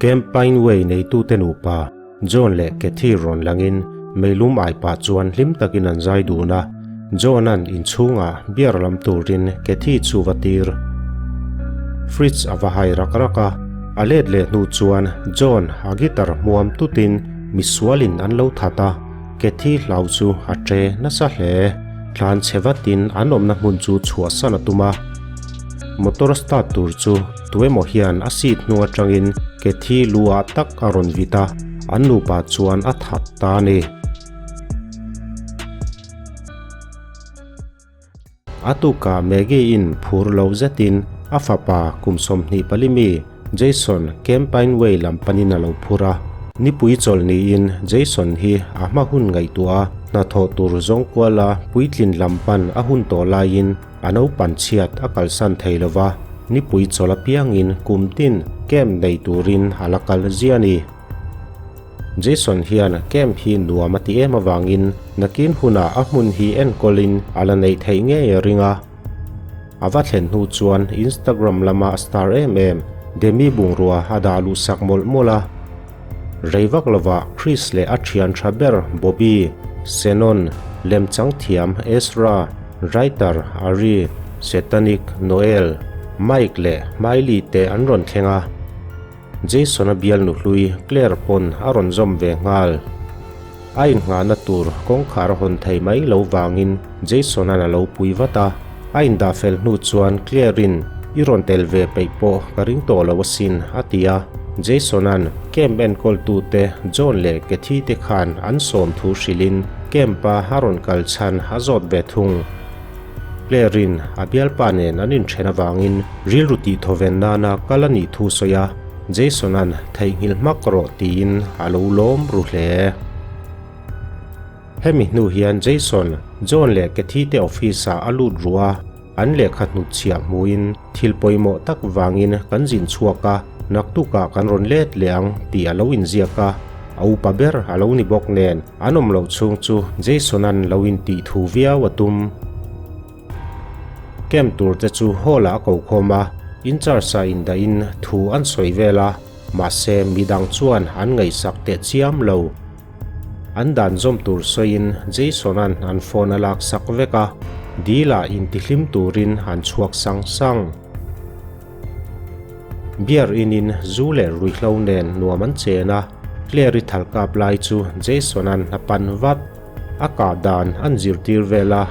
Camp Pineway neitute nupa John leh Kathy rawn langin meilum ai pah chuan hlim takin an zai dun a, John-a'n inchhungah beer lam turin Kathy chu va tir. Fridge a va hai rak rak a, a let leh hnu chuan John a guitar hmuam tutin misualin an lo that a, Kathy hlau chu a ṭe nasa hle. Tlan chhe vatin an awmna hmun chu chhuahsan a tum a. Motor start tur chu tuemaw hian a seat hnung atangin Kathy lu ah tak a rawn vit a, an nupa chuan a that ta a ni. A tukah Maggie-in phur lo zetin a fapa kum 24 mi Jason Camp Pineway lam panin a lo phur a. Nipui chawlh niin Jason hi a hma hun ngaihtuah a, hnathawh tur zawng kuala puitlin lam pan a hun tawh laiin a naupan chhiat a kalsan thei lo va, nipui chawlh apiangin kum tin camp nei turin a la kal zia a ni. Jason hian camp hi nuam a ti em avangin nakin hunah a hmun hi enkawlin a la neih theih ngei a ring a. A va thlen hnu chuan Instagram lama a star em em Demi bungrua a dah luh sak mawlh mawlh a. Rei vak lovah Chris leh a thian tha ber Bobby, Shannon, lemchang thiam Ezra, writer Ari, Satanic Noel, Mike leh Miley te an rawn thleng a. Jason-a bialnu hlui Claire pawn a rawn zawm ve nghal. A inngahna tur kawngkhar a hawn thei mai lo vangin Jason-a'n a lo pui vat a. A indah fel hnu chuan Claire-in, I rawn tel ve peih pawh ka ring tawh lo asin, a ti a. Jason-a'n camp enkawltute John leh Kathy te khan an sawm thu hrilhin camp-a a rawn kal chhan a zawt ve thung. Claire-in a bialpa nen an inthen avangin rilru tihthawven nana kal a nih thu sawi a, Jason-a'n theihnghilh hmak rawh tiin a lo lawm ru hle. Hemi hnu hian Jason, John leh Kathy te office-ah a lut ru a, an lehkha hnutchhiah hmuhin thil pawimawh tak vangin kan zin chhuak a, naktukah kan rawn let leh ang tih a lo inziak a, a upa ber a lo ni bawk nen An awm loh chhung chu Jason-a'n lo intih thu viau a tum. Camp tur te chu hall-ah a ko khawm a, in-charge-ah indahin thu an sawi vel a, mahse midang chuan an ngaihsak teh chiam lo. An dan zawm tur sawiin Jason-a'n an phone a laksak vek a, dil-ah intihlim turin an chhuak sang sang. Beer inin zu leh ruihhlo nen nuam an chen a, Claire-i thal kap lai chu Jason-a'n a pan vat. A kah dan an zirtir vel a.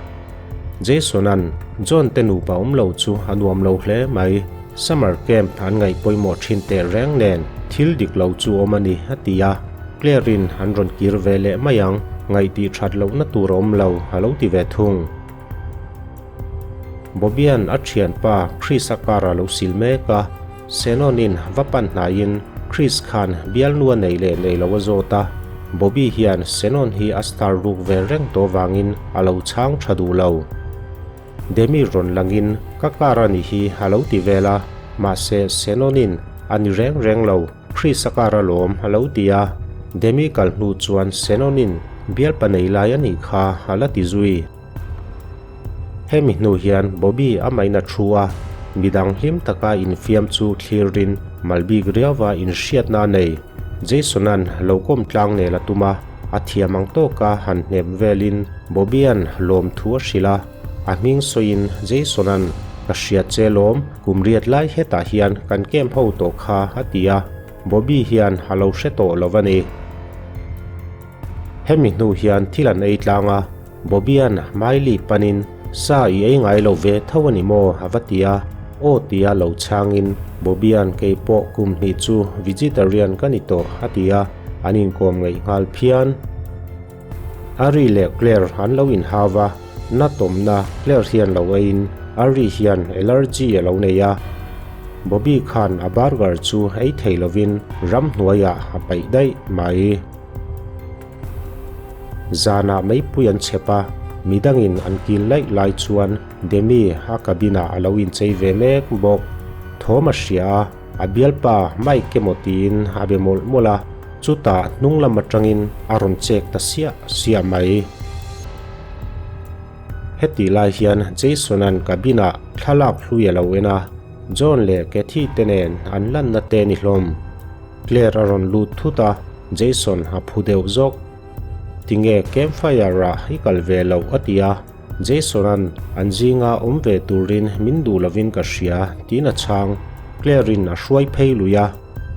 Jason-a'n John te nupa awm lo chu a nuam lo hle mai. Summer camp an ngaih pawimawh thin teh reng nen thil dik lo chu awm a ni, a ti a. Claire-in an rawn kir ve leh mai ang, ngaih tih that lohna tur a awm lo, a lo ti ve thung. Bobby-a'n a thianpa Chris-a car a lo sil mek a, Shannon-in va pan hnaiin Chris khan bialnu a nei leh nei lo a zawt a, Bobby hian Shannon hi a star ruk ve reng tawh vangin a lo chhang tha duh lo. Demi rawn langin ka car a nih hi a lo ti vel a, mahse Shannon-in a ni reng reng lo, Chris-a car alawm a lo ti a, Demi kal hnu chuan Shannon-in bialpa nei lai a nih kha a la ti zui. Hemi hnu hian Bobby a maina thu a, midang hlim taka infiam chu thlirin malbik riauva inhriatna a nei. Jason-a'n lo kawm tlang nel a tum a, a thiam ang tawka han hnep velin Bobby-a'n lawmthu a hrilh a, a hming sawiin Jason-a'n Ka hria che lawm, kum riat lai hetah hian kan camp ho tawh kha a ti a, Bobby hian a lo hre tawh lo a ni. Hemi hnu hian thil an ei tlang a, Bobby-a'n Miley panin, Sa i ei ngai lo ve tho a ni maw? a va ti a. Aw tia lo chhangin Bobby-a'n kei pawh kum hnih chu vegetarian ka ni tawh a ti a, an inkawm ngaih nghal phian. Ari leh Claire an lo inhau va, na tawmna Claire hian lo eiin Ari hian allergy a lo nei a. Bobby khan a burger chu ei thei lovin ramhnuaiah a paih daih mai. Zanah meipui an chhep a, midangin an kil laih lai chuan Demi a cabin ah a lo inchei ve mek bawk. Thawm a hria a, a bialpa Mike emaw tiin a be mawlh mawlh a, chutah hnung lam atangin a rawn chek ta siah siah mai. Hetih lai hian Jason-a'n cabin-ah thlalak hlui a lo en a, John leh Kathy te nen an lanna te ni hlawm. Claire a rawn lut thut a, Jason a phu deuh zawk. Tinge campfire-ah i kal ve loh a ti a, Jason-a'n an zinga awm ve turin min duh lovin ka hria tiin a chhang. Claire-in a hruai phei lui a,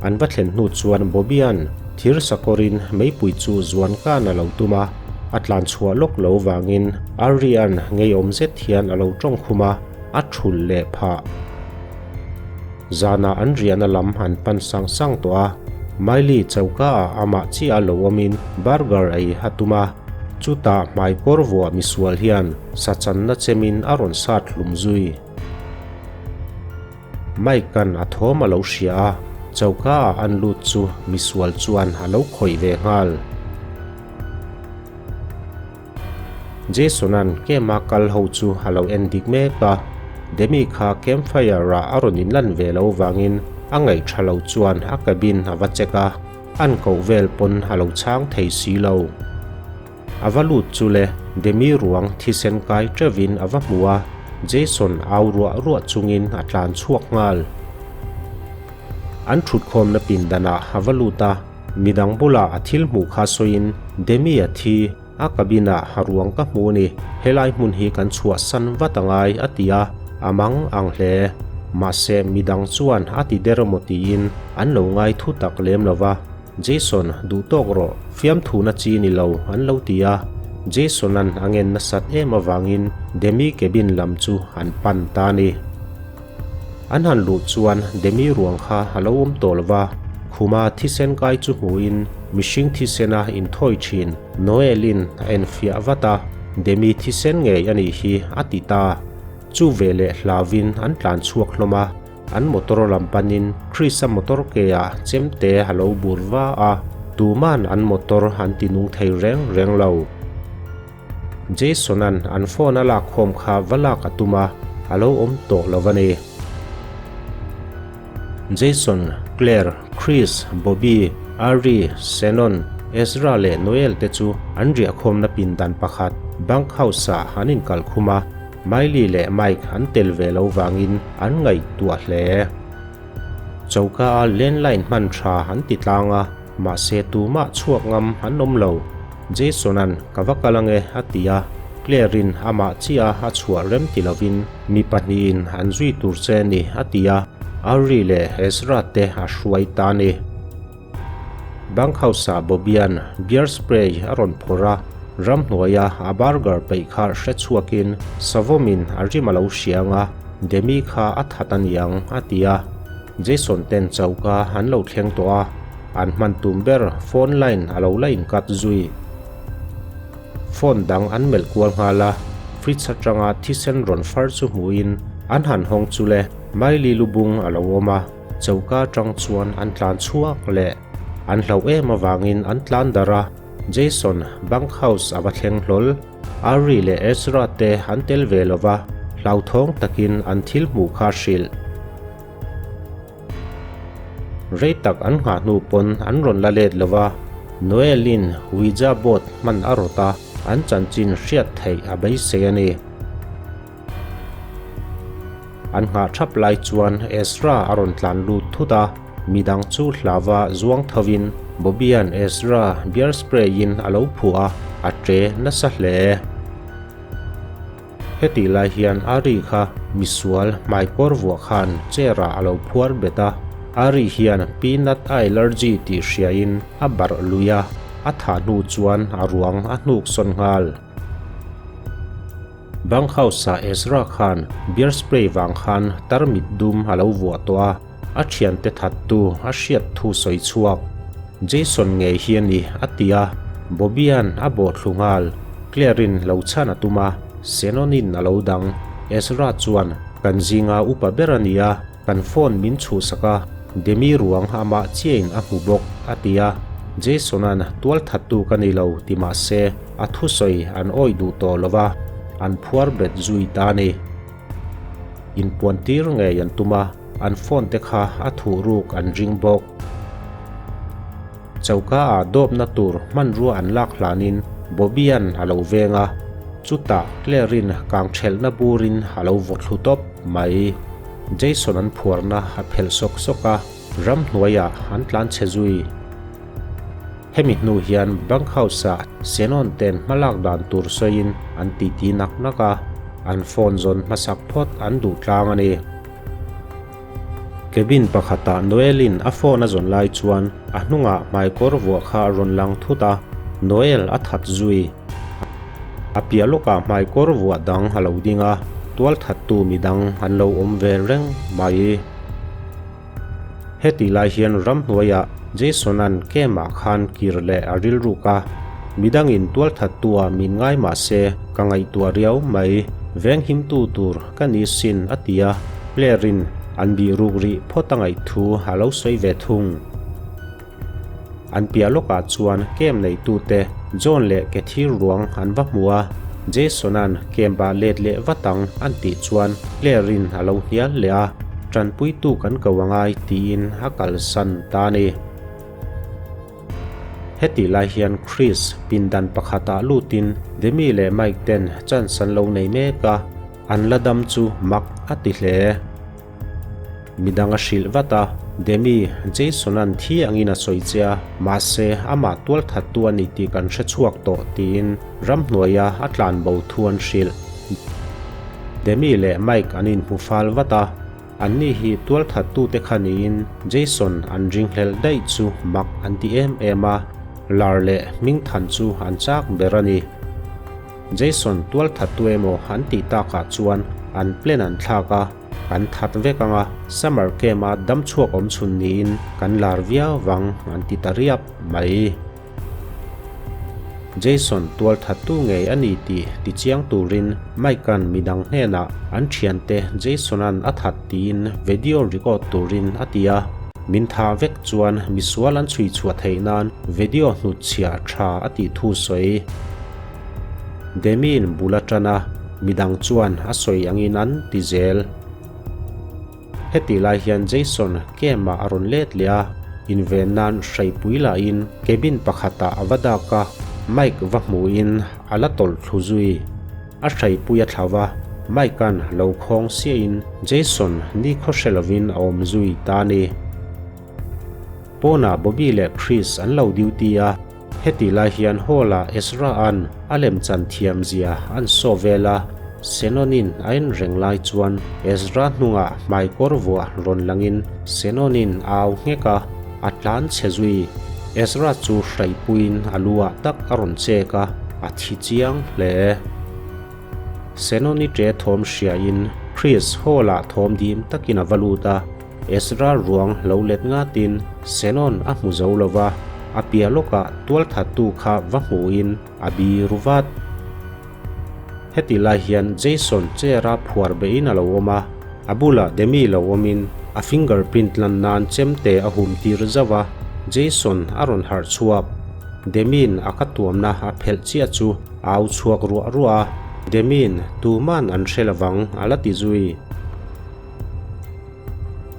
an va thlen hnu chuan Bobby-a'n thir sakawrin meipui chu zuan kan a lo tum a, a tlan chhuah lawk lo vangin Ari-a'n ngeiawm zet hian a lo tawng khum a, a thulh leh phah. Zanah an riahna lam an pan sang sang tawh a, Miley choka ah amah chiah a lo awmin burger ei a tum a, chutah hmaikawr vuah misual hian sachanna chemin a rawn sat hlum zui. Mike-a'n a thawm a lo hria a, choka ah an lut chu misual chuan a lo khawih ve nghal. Jason-a'n camp-a kal ho chu a lo en dik mek a, Demi kha campfire-ah a rawn inlan ve lo vangin a ngaih tha lo chuan a cabin a va check a, an koh vel pawn a lo chhang thei si lo. A va lut chu le, Demi ruang thisen kai teuhin a va hmu a, Jason au ruah ruah chungin a tlan chhuak nghal. An thutkhawmna pindanah a va lut a, Midang bulah a thil hmuh kha sawiin Demi a thi, a cabin ah a ruang ka hmu ni, helai hmun hi kan chhuahsan vat angai a ti a, a mang ang hle. Mahse midang chuan a ti der emaw tiin an lo ngai thu tak lem lo va, Jason duh tawk rawh, fiamthuna chi ni lo an lo ti a, Jason-a'n a ngen nasat em avangin Demi cabin lam chu an pan ta a ni. An han luh chuan Demi ruang kha a lo awm tawh lo va, khuma thisen kai chu hmuhin mihring thisena inthawi thin Noel-in a enfiah vat a, Demi thisen ngei a nih hi a ti ta. Chu veleh hlauvin an tlan chhuak hlawm a, an motor lam panin Chris-a motor ke-ah chemte a lo bur va a, tuman an motor an ti nung thei reng reng lo. Jason-a'n an phone a lak khawm kha va lak a tum a, a lo awm tawh lo a ni. Jason, Claire, Chris, Bobby, Ari, Shannon, Ezra leh Noel te chu an riahkhawmna pindan pakhat bunk house-ah an inkalkhum a, Miley leh Mike an tel ve lo vangin an ngaihtuah hle. Choka a landline hman tha an ti tlang a, mahse tumah chhuak ngam an awm lo. Jason-a'n ka va kal ange a ti a, Claire-in amah chiah a chhuah rem ti lovin mi pahnihin an zui tur che a ni a ti a, Ari leh Ezra te a hruai ta a ni. Bunkhouse-ah Bobby-a'n beer spray a rawn phawrh a, ramhnuaia a burger peih kha hre chhuakin savawmin a rim a lo hriang a, Demi kha a that a niang a ti a. Jason ten choka an lo thleng tawh a, an hman tum ber phone line a lo la incut zui. Phone dang an melh kual nghal a, fridge atanga thisen rawn far chu hmuhin an han hawng chu le, Miley lubung a lo awm a. Choka atang chuan an tlan chhuak leh an hlauh em avangin an tlan darh a, Jason bunkhouse a va thleng hlawl. Ari leh Ezra te an tel ve lo va, hlauthawng takin an thil hmuh kha hrilh. Rei tak an nghah hnu pawn an rawn la let lo va, Noel-in Ouija board hman a rawt a, an chanchin hriat theih a beisei a ni. An nghah thap lai chuan Ezra a rawn tlan lut thut a, midang chu hlava zuang thovin Bobby-a'n Ezra bear spray-in a lo phuah a, a ṭe nasa hle. Hetih lai hian Ari kha misual hmaikawr vuah khan chair-ah a lo phuar bet a, Ari hian peanut a allergy tih hriain a barh lui a, a thah hnu chuan a ruang a hnuk sawn nghal. Bunkhouse-ah Ezra khan beer spray vang khan tarmit dum a lo vuah tawh a, a thiante thattu a hriat thu sawi chhuak. Jason ngei hi a ni, a ti a, Bobby-a'n a bawhthlu nghal. Claire-in lo chhan a tum a, Shannon-in a lo dang. Ezra chuan, Kan zinga upa ber a ni a, kan phone min chhuhsak a, Demi ruang amah chiahin a hmu bawk, a ti a. Jason-a'n tual thattu ka ni lo ti mah se, A thusawi an awih duh tawh lo va, an phuar bet zui ta a ni. Inpuan tir ngei an tum a, an phone te kha a thuh ruk an ring bawk. Choka ah dawpna tur hmanrua an lak hlanin Bobby-a'n a lo veng a. Chutah Claire-in kang ṭhelhna burin a lo vaw thlu tawp mai. Jason an phuarna a phelh sawk sawk a, ramhnuaiah an tlan chhe zui. Hemi hnu hian bunkhouse-ah Senon ten hmalak dan tur sawiin an titi nak nak a, an phone zawn hmasak phawt an duh tlang a ni. Cabin pakhatah Noel-in a phone a zawn lai chuan a hnungah hmaikawr vuah kha a rawn lang thut a, Noel a that zui. A piah lawkah hmaikawr vuah dang a lo ding a, tualthattu midang an lo awm ve reng mai. Heti lai hian ramhnuaiah Jason-a'n camp-ah khan kir leh a rilruk a, midangin tualthattu-ah min ngai mah se ka ngaihtuah riau mai, venghimtu tur ka ni sin a ti a, Claire-in an bih ruk rih phawt a ngaihthu a lo sawi ve thung. An piah lawkah chuan camp neitute John leh Cathy ruang an va hmu a, Jason-a'n camp-ah let leh vat ang an tih chuan Claire-in a lo hnial leh a, Tanpuitu kan ko angai tiin a kalsan ta a ni. Hetih lai hian Chris pindan pakhatah lutin Demi leh Mike ten chance an lo nei mek a, an la dam chu mak a ti hle. Midang a hrilh vat a, Demi, Jason-a'n thi angin a sawi che a, mahse amah tualthattu a ni tih kan hre chhuak tawh tiin ramhnuaia a tlanbo thu an hrilh. Demi leh Mike an inhmu fal vat a. Anni hi tualthattute kha niin Jason an ringhlelh daih chu mak an ti em em a, lar leh hmingthan chu an chak ber a ni. Jason tualthattu emaw an tih takah chuan an plan an thlak a, kan that vek ang a, summer camp-a damchhuak awm chhun niin kan lar viau vang an ti ta riap mai. Jason tualthattu ngei a ni tih tichiang turin Mike-a'n midang hnenah an thiante Jason-a'n a that tiin video record turin a ti a, min tha vek chuan misual an chhui chhuah theih nan video hnutchhiah tha a tih thu sawi. Demi-in bul a tan a, midang chuan a sawi angin an ti zel. Hetih lai hian Jason camp-ah a rawn let leh a, inven nan hreipui lahin cabin pakhatah a va dak a, Mike va hmuhin a la tawlh thlu zui. A hreipui a thlau va, Mike-a'n lo khawng siahin Jason nikhaw hre lovin a awm zui ta a ni. Pawnah Bobby leh Chris an lo duty a, Hetih lai hian Hall-ah Ezra-a'n a lemchan thiamzia an saw vel a, Senonin a en reng lai chuan Ezra hnungah hmaikawr vuah rawn langin Senonin a au nghek a, a tlan chhe zui. Ezra chu hraipuiin a lu-ah tak a rawn chek a, a thi chiang hle. Senoni ṭe thawm hriain Chris Hall-ah thawm dim takin a va lut a, Ezra ruang lo let ngatin Senon a hmu zo lo va, a piah lawkah tualthattu kha va hmuhin a bi ru vat. Heti lai hian Jason chair-a phuar behin a lo awm a, a bulah Demi lo awmin a fingerprint lan nan chemte a hum tir zauh a, Jason a rawn harh chhuak. Demi'n a ka tuamna a phelh chiah chu a au chhuak ruah ruah a, Demi'n tuman an hre lovang a la ti zui.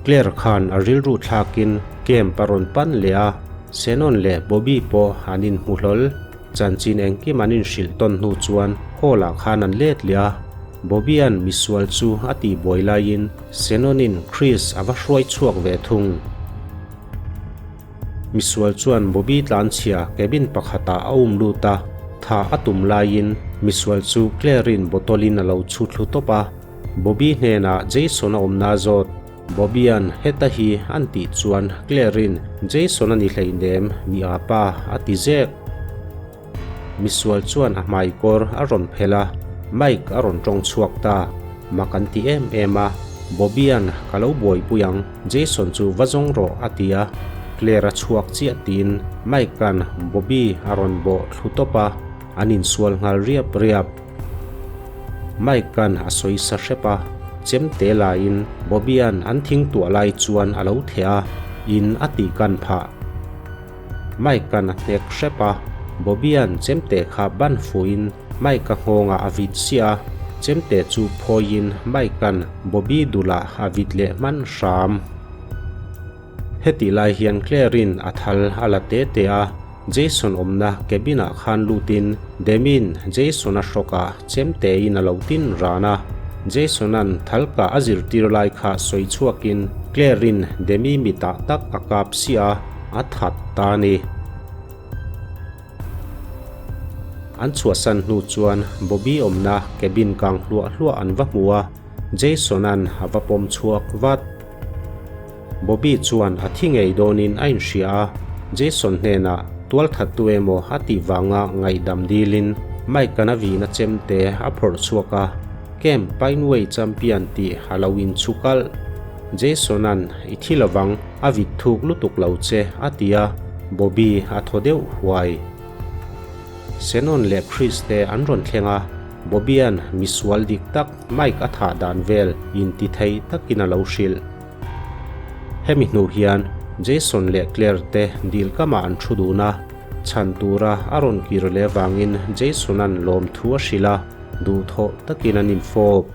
Claire khan a rilru thlakin camp a rawn pan leh a, Senon leh Bobby pawh an inhmu hlawl. Chanchin engkim an inhrilh tawn hnu chuan hall-ah khan an let leh a, Bobby-a'n misual chu a tihbuai laiin Senon-in Chris a va hruai chhuak ve thung. Misual chuan Bobby tlanchhia cabin pakhatah a um lut a, tha a tum laiin misual chu Claire-in bottle-in a lo chhu thlu tawp a. Bobby hnenah Jason a awmna zawt. Bobby-a'n heta hi an tih chuan Claire-in Jason a ni hleinem mi a pa a ti zek. Misual chuan a hmaikawr a rawn phelh a, Mike a rawn tawng chhuak ta. Mak an ti em em a, Bobby-a'n ka lo buaipui ang, Jason chu va zawng rawh a ti a. Claire a chhuak chiah tiin Mike-a'n Bobby a rawn bawh thlu tawp a, an insual nghal riap riap. Mike-a'n a sawi sa hrep a, chemte laiin Bobby-a'n an thing tuah lai chuan a lo theh a, in a tihkan phah. Mike-a'n a hnek hrep a, Bobby-a'n chemte kha ban fuhin Mike-a nghawngah a vit siah a, chemte chu phawiin Mike-a'n Bobby dulah a vit leh hman hram. Hetih lai hian Claire-in a thal a la te te a, Jason awmna cabin ah khan lutin Demi'n Jason-a hrawkah chemtein a lo tin ran a. Jason-a'n thalka a zirtir lai kha sawi chhuakin Claire-in Demi mitah tak a kap siah a, a that ta a ni. An chhuahsan hnu chuan Bobby awmna cabin kang hluah hluah an va hmu a, Jason-a'n a va pawm chhuak vat. Bobby chuan a thi ngei dawnin a inhria a, Jason hnenah tualthattu emaw a tih vanga ngaihdam dilin Mike-a'n a vihna chemte a phawrh chhuak a, Camp Pineway Champion tih a lo inchhu kalh. Jason-a'n i thi lovang, a vit thuk lutuk lo che a ti a, Bobby a thaw deuh huai. Senon leh Chris te an rawn thleng a, Bobby-a'n misual dik tak Mike a thah dan vel inti thei takin a lo hrilh. Hemi hnu hian Jason leh Claire te dil kamah an thu dun a, chhan tura a rawn kir leh vangin Jason-a'n lawmthu a hrilh a, duhthawh takin an infawp.